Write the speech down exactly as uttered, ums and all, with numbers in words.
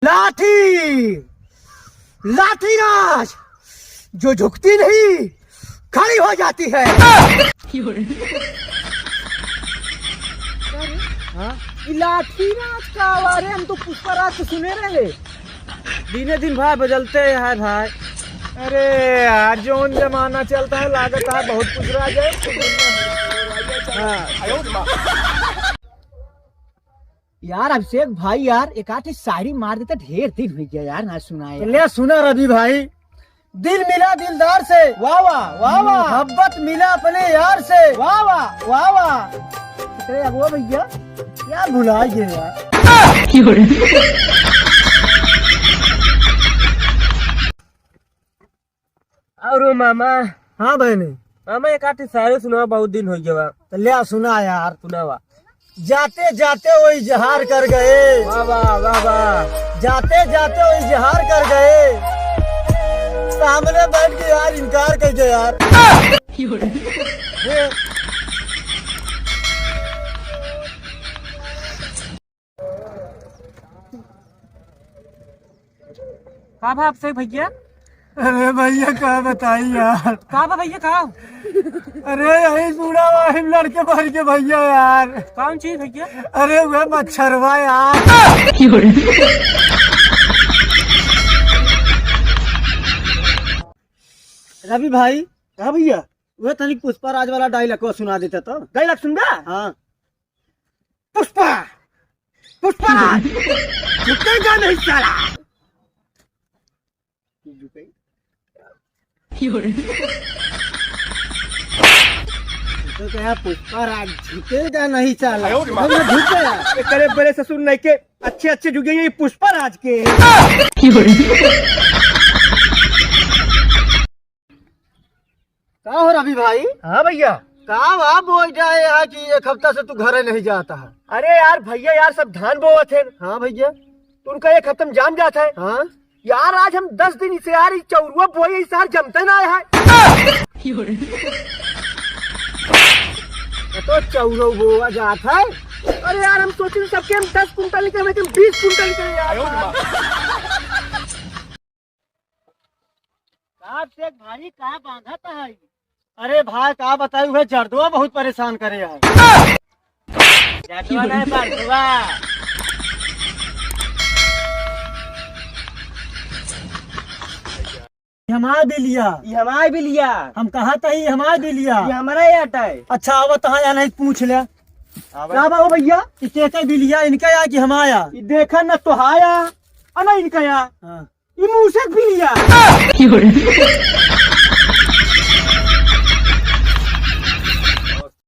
लाठी, लाठी राज, जो झुकती नहीं, खड़ी हो जाती है। हाँ? ई लाठी राज का बारे हम तो पुष्पा राज के सुने रहे। दिने दिन भाई बदलते हैं भाई। अरे यार, जौन जमाना चलता है, लागत है बहुत कुछ रह जाए। हाँ। यार अभिषेक भाई, यार एक आध शायरी मार देता, ढेर दिन हो गया यार ना सुनाए। तो ले सुना रवि भाई, दिल मिला दिलदार से, वाह वाह, वाह वाह। मोहब्बत मिला अपने यार से, वाह वाह, वाह वाह। अरे अब वो भैया, क्या भुला गए यार। और वो मामा। हाँ बहनी। मामा, एक आठ शायरी सुनावा, बहुत दिन हो गया बा। तो ले सुना यार। सुनावा। जाते जाते वो इजहार कर गए। वाह वाह, वाह वाह। जाते जाते वो इजहार कर गए। सामने बैठ के यार इनकार कर दे यार। का बा अभिषेक भैया? अरे भैया, का बताई यार। का बा भैया, का? अरे यही बूढ़ा वाहिम लड़के भर के भैया यार। कौन चीज भैया? अरे वह मच्छरवा यार। रवि भाई। हाँ भैया। वह तनिक पुष्पा राज वाला डायलॉग सुना देता तो। डायलॉग सुनबा? हाँ। पुष्पा, पुष्पा, झुकेगा नहीं साला। तो क्या पुष्पा राज झुकेगा नहीं साला? आयो रे माँ। हम झुक गया। एकरे बड़े ससुर नहीं के अच्छे अच्छे झुकेंगे ये पुष्पा राज के। का हो रवि भाई? हाँ भैया। का बा बोल जाए यहाँ कि एक हफ्ता से तू घरे नहीं जाता है? अरे यार भैया, यार सब धान बोवत है। हाँ भैया। तो उनका एक हफ्ता में जाम जात है। हाँ। यार आज हम दस दिन से यार ई चौरुआ बोए, ई सार जमते ना है। तो चौरो बोआ जात है। अरे यार हम सोचे सबके हम दस कुंटल निकले, हम बीस कुंटल निकले यार। का देख भाई, का बांधत है? अरे भाई, का बताई, उहे जर्दवा बहुत परेशान करे है। जर्दवा नहीं, बर्दवा। ई हमार बिलिया। ई हमार बिलिया। हम कहा था, ई हमार बिलिया। ई हमारा ही अटा है। अच्छा, आवा तहाँ या नहीं पूछ ले। आवा। का बा हो भैया? ई केकर बिलिया, इनका या कि हमाया? ई देखा न तोहाया, आ ना इनका या। हाँ। ई मूसक बिलिया।